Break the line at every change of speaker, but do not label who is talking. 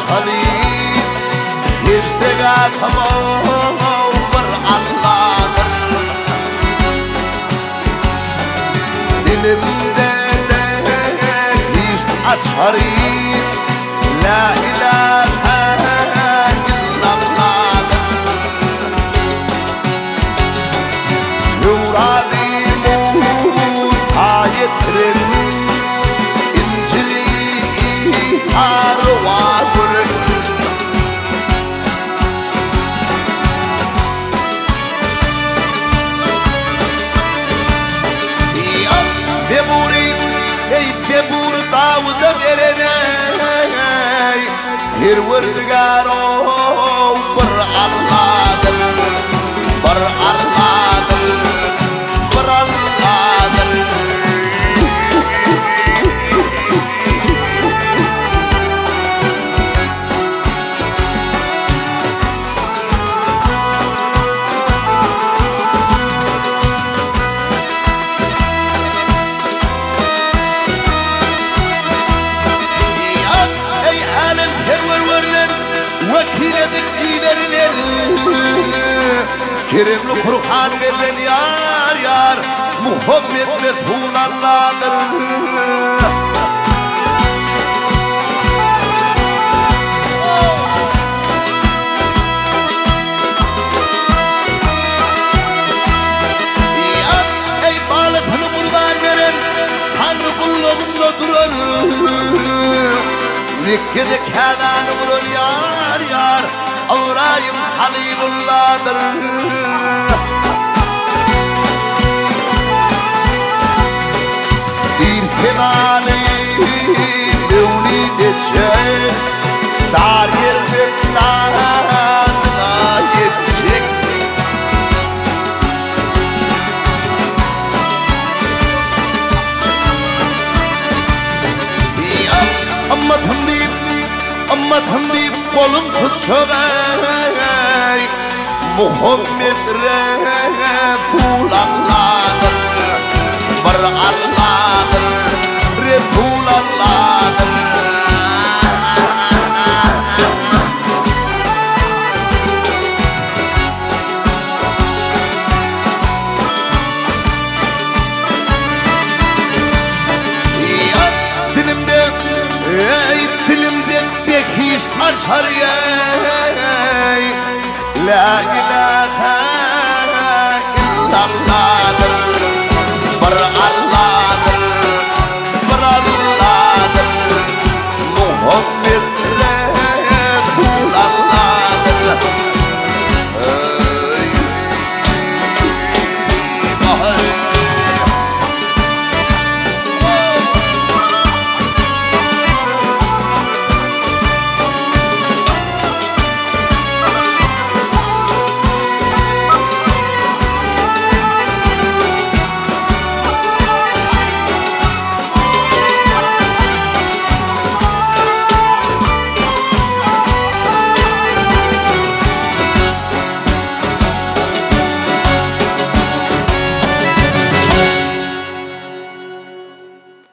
açalyp, Seždegahym bir Alladyr. Dilimde behişt açaryp, La ilahe illalladyr. Töwraty Musa ýetiren, Injili Isa rowa gören. Zebury, eý, Zebury Dawuda beren eý, Perwerdigär-ow, bir Alladyr, bir Alladyr, bir Alladyr. Eý, älem perwerwerler, wekil edip iberilen, Keremli Kurhan berlen ýar, ýar, Muhammet Resul Alladyr. Eý, balasyny gurban beren, Taňry gullugynda duran, Mekgede Käbäni guran ýar, ýar, Ybraýym Halylulladyr. Ir senany möwlit etjek, Dar ýerde dadyna ýetjek. Ymmatym diýip, ymmatym diýip golum tutjak eý, Muhammet Resul Alladyr, bir Alladyr, Resul Alladyr. Dilimde, eý, dilimde behişt açar eý, La ilahe.